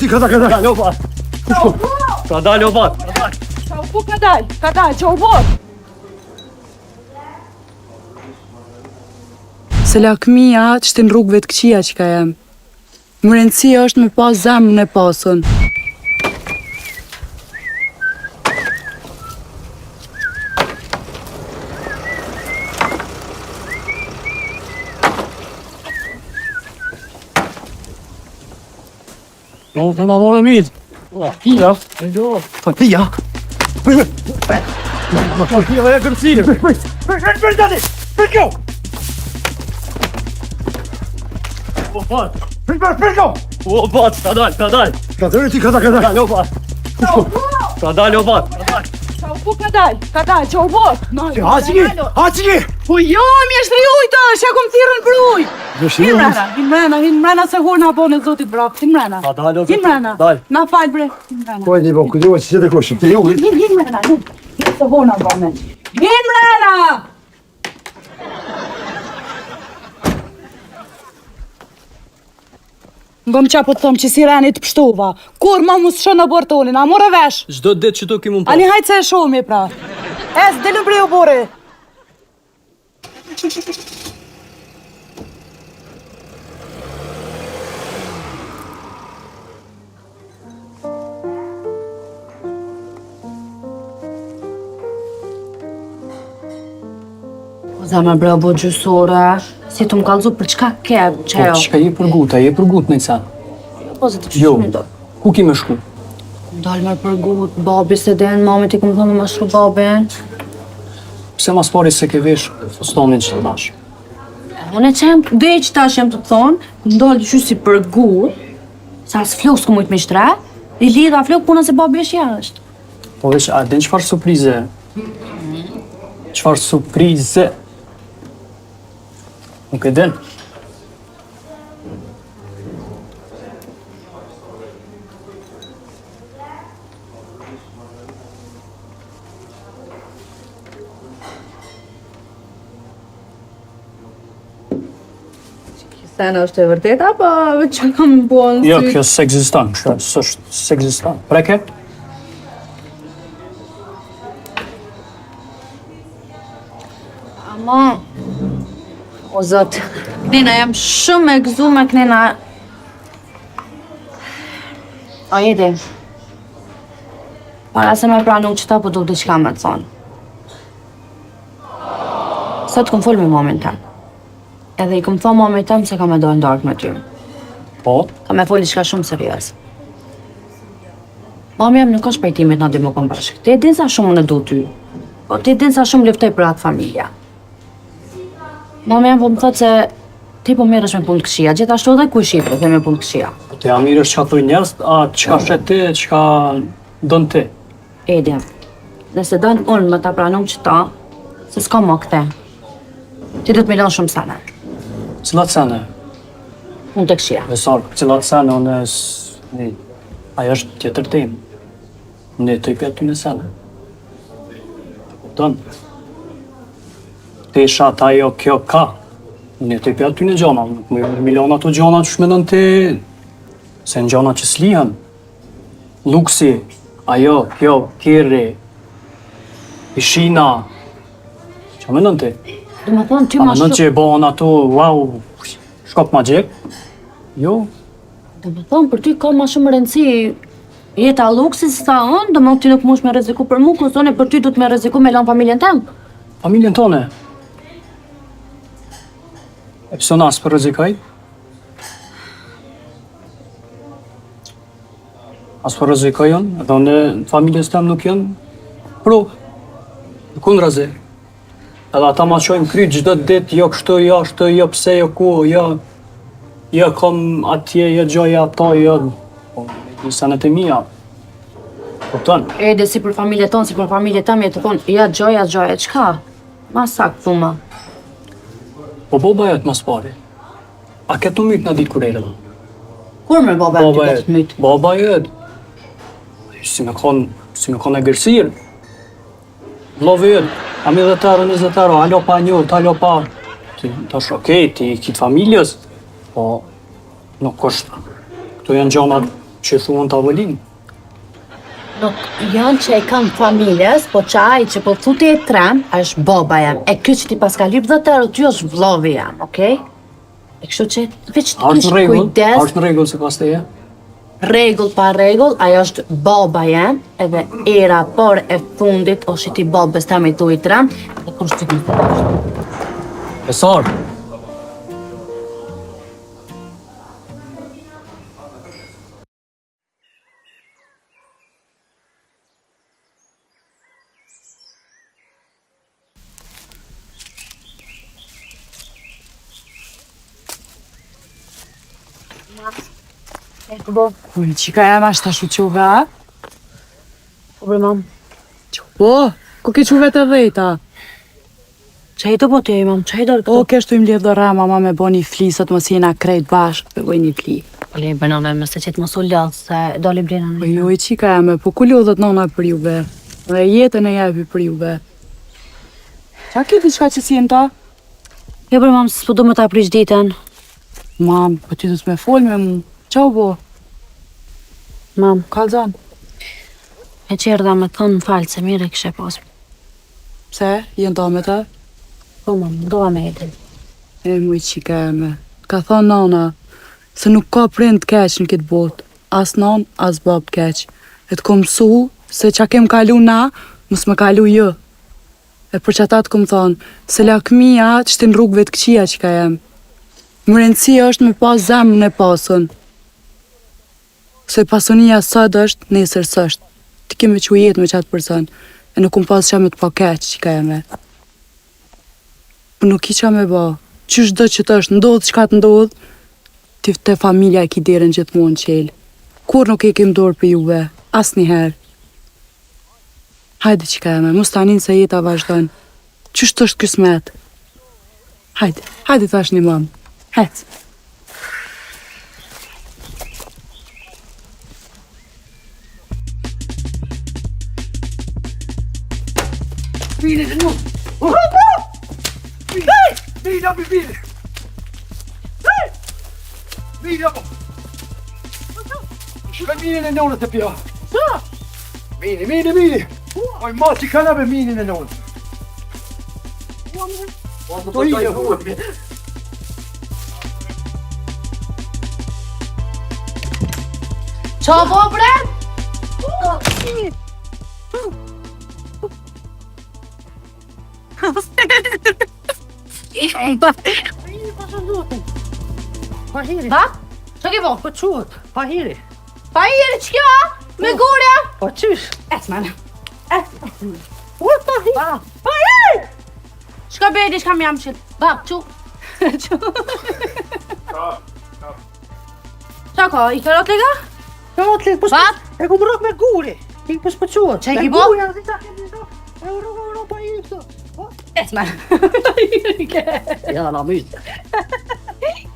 ti ka ka dal, opa. Ka dal, opa. Po ka dal, ka dal, që u bo? Se lakmia të shtin rrugëve të këqija që ka jem. Më rëndësi është me pas zemrën e pasun. No, të ma morë mitë. Ja, po ti ja. Ma po ti ja kërcire. Për për tani. Për kjo. Po po. Për për për kjo. Po po, ka dal, ka dal. Ka dal ti ka dal, ka dal. Po. Ka dal, po. Po ka dal, ka dal, që u bo? Ha çiki, ha çiki. Po jo, mjeshtri ujt është, ja kom thirrën për ujë. Hin mrena, hin mrena, hin mrena se hurna bo në zotit vrap, hin mrena. Pa dal, Hin mrena. Dal. Na fal bre, hin mrena. Po e di, po kujtohet se të kush. Ti Hin, hin, hin mrena, hin. Hin se hurna bo në. Hin mrena! Ngom qa po të thom që si reni të pështova. Kur ma mos shë në bortonin, a more vesh? Çdo ditë që to ki mund po. Ani hajt se e shohmi pra. Es, delën prej oborri. O zemër bre, bo gjysore, si të më kallzu për çka ke, Po, çka je për gut, a je për gut në ca? Po, se të Jo, qysh do. ku ki me shku? Dal me për gut, babi se den, mamit i kom thonë me ma shkru babin. Pse mas pari se ke vesh fustanin që të dash? Unë e qem, dhe që tash jam të të thonë, kom dalë qysh si për gut, sa as flokë s'kom mujtë me shtre, i lidha flokë puna se babi është jashtë. Po vesh, a din çfarë surprize? Çfarë surprize? Nuk e din. Sena është e vërtet apo që kam po në Jo, kjo s'ekziston, kjo s'është s'ekziston. Preke? Ama, o zot, knena jam shumë e gëzume knena. O jeti, para se me pranu qëta po du diçka me të thonë. Sot kom folë me mamin tem. Edhe i kom thonë mamit tem se kam me dalë n'darkë me ty. Po? Kam me folë diçka shumë serioz. Mami jem nuk është pajtimit na dy me konë bashkë. Ti e din sa shumë unë e du ty. Po ti e din sa shumë luftoj për atë familja. Mami jem po më thotë se ti po merresh me punë të këqija, gjithashtu edhe kush i po me punë të këqija. Po ti a mirësh çka thojnë njerëz, a çka sheh ti, çka don ti? Edi, nëse don unë me ta pranu qëta, se s'ka më këte. Ti do të më lënë shumë sene. Cilat sene? Punë të këqija. Besar, cilat sene, unë s... Ne, ajo është tjetër temë. Unë jetoj për aty në sene. Të kupton? Teshat ajo, kjo ka. Unë jetoj për aty në gjona, nuk më me miliona ato gjona që shmendon ti, se në gjona që s'lihen. Luksi, ajo, kjo, kerri, pishina, Qa mendon ti? Do më thonë ty A ma mendon shumë... që e bëhen ato, wow, shkop magjik? Jo, Do më thonë për ty ka ma shumë rëndësi jeta luksi se sa unë, do më thonë ti nuk mush me rreziku për mu, kurse unë për ty du të me rreziku me lanë familjen tem. familjen tone. E pse unë as për rrezikoj? As po rrezikoj unë, edhe unë familjes tem nuk janë pro. Nuk unë rrezik. Edhe ata ma qojnë kryt çdo ditë, jo kështu, jo ashtu, jo pse, jo ku, jo... Jo kom atje, jo gjoja ato, jo... Po, me di senet e mia. Kupton? Edhe si për familje tonë, si për familje teme, je të thonë, ja gjoja, gjoja, çka? Ma sakt, thuma. Po baba jot mas pari. A ke të myt në ditë kur erdhëm? Kur me baba jot ke të myt? Baba jot. Si me kon, si me kon e gërsirë. Vllovi jot, a mi 10 euro, 20 euro, alo pa njohët, alo pa... Ti, tash, okej, ti i ki të familjes, po nuk është... Këto janë gjonat... Që thua në tavolinë. Nuk janë që e kam familjes, po që ai që po thu ti e trem, është baba jem. E ky që ti paska lyp 10 euro, ty është vllavi jem, okej? E kështu që veç të A është kish në rregull? A kujdes, është në rregull sipas teje? rregull pa rregull, ajo është baba jem, edhe era por e fundit është ti babës tem i thu i trem, dhe kush të të Besar. Uj, qika jam ashtë tash u quve, a? Po bre mam, Po, ku ke qu vetë dhejta? ça i do po ti, mam, ça i do këto? O, kesh tu i mledh do rama, ma me bo një fli, sot mos jena krejt bashkë, me bo një fli. Po le bre nana, mos e qetë mos u lodh, se doli blena Po jo, i qika jeme, po ku lodhet nona për juve? Dhe jetën e jepi për juve. Qa ke diçka që si ta? Jo bre mam, s'po du me ta prish ditën. Mam, po ti do të me fol me mu. Qa u bo? Mam, Kallzon. e që erdha me thonë më falë, se mirë e kishe pas. Pse? Je nda me ta? Po mam, dova me Edin. E moj qika jeme. Ka thonë nona se nuk ka prind të keq në këtë botë. As non, as bab të keq. E të kom mësu se qa kem kalu na, mos me kalu jo. E për qata të kom thonë, se lakmia të shtin rrugëve të këqija që ka jem. Më rëndësi është me pas zemrën e pasun. Se pasunia sot është, nesër s'është. Ti ke me qu jetë me qatë person. E nuk kom pas qa me të pa keq që ka jeme. Po nuk ki qa me ba. Qysh do që të është, ndodh çka të ndodh, ti te familja e ki derën gjithmonë qelë. Kur nuk e kem dorë për juve, asnjëherë. Hajde qika jeme, mos tanin se jeta vazhdon. Qysh të është kismet? Hajde, hajde tash një mam. Hec. Shkoj minin e nonës e pja. Mini, mini, mini. Oj, ma që kanë me minin e nonës. Po i Qa po bre? Ba? Qa ke bo? Po quhet, pa hiri. Pa hiri që kjo, a? Me gore, a? Po qysh? Ec, mana. Ec. Ua, pa hiri. Pa hiri! Shka bedi, shka më jam qit. Bab, qu. Qu. Qa ka, i karot lega? Karot lega, po Bab? E ku mrok me guri. I po s'po quhet. Qa i ki bo? Me guri, a dita, e u rroga, u rroga, pa hiri këto. Po? Ec, mana. Ja, na myt.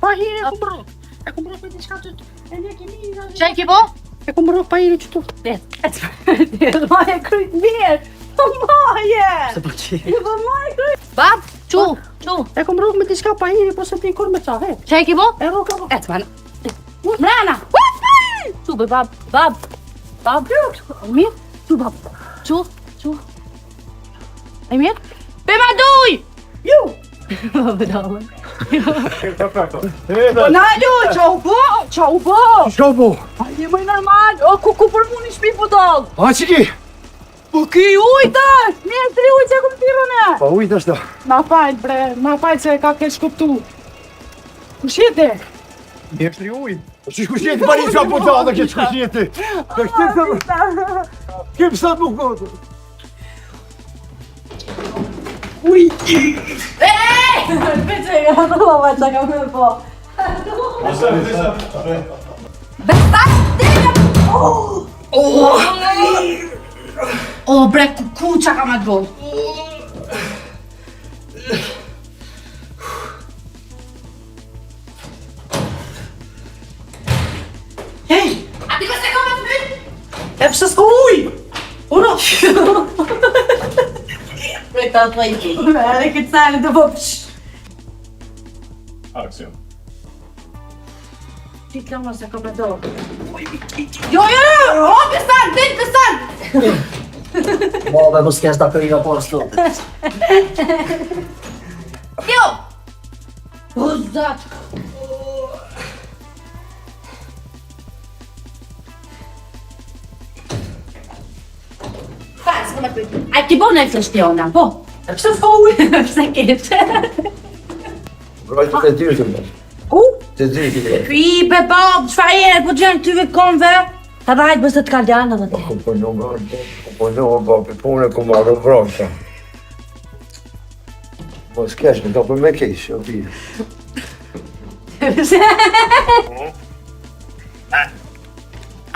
Pa hiri e ku mrok. E ku mrok me diçka të e ne kemi. Qa i ki bo? E ku mrok pa hiri këtu. Ec, ec. Maje kryt mirë. Po maje. Se po qi. Po maje kryt. Bab, qu, qu. E ku mrok me diçka pa hiri, po se ti kur me qa, he. Qa i ki bo? E rroga. po. Ec, mana. Mrena. Qu, be, bab, bab. Bab, mirë? Qu, bab. Qu, qu. E mirë? Pe ma duj! Ju. Po nalu, qa u bo? Qa u bo? Çka u bo? A je më i normal? O, ku, ku për mu një shpi budall? A që ki? Po ky ujë tash! Mirë, tri ujë që e kom thirrën e! Pa ujë tash ta. Na fal bre, na fal se e ka keq kuptu. Kush je ti? Mirë është ujë. Po qysh kush jeti bani qa po ta dhe keq kush jeti. Ka këtim të... Kim sa nuk po. Veç e ka thua çka ka më po. O, bre, ku, ku qa ka me të bo? Hey, A ti se ka me të bëj? e pse s'ka ujë? Uro. Bre, ta të lejti. Edhe këtë sene të po psh. Aksion. Ti të lëmë se kom e do. Jo, jo, jo, o, kësan, del kësan! Mo, be mos kesh ta përina po ashtu. Jo! O, zot! Fal, s'po më pyet. A ki bo në fështiona? Po. Pse s'ka ujë? Pse keq? Vrajtë të dyrë të më. Ku? Të dyrë. Pi, be, po, çfarë je? Po gjën ty ve komve? Ta vajt bëse të kaljan edhe ti. Ku po nuk ku po nuk po për punë ku marrë vrajtë. Mos kesh, më do për me kesh, o bje.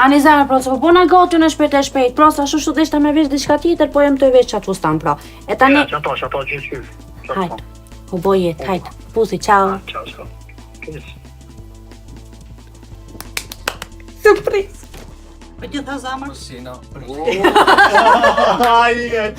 Ani zemër, pra, se po bona gati në shpejt e shpejt, pra, sa shu shu deshta me vesh diçka tjetër, po jem të vesh qatë fustan, pra. E tani... Ja, qato, qato, gjysh, gjysh. Hajt, u bo jetë, hajt, puthi, ciao. Ciao, ciao. Kesh. Surprizë. Po ti tha zemër? Sina. Ai, e.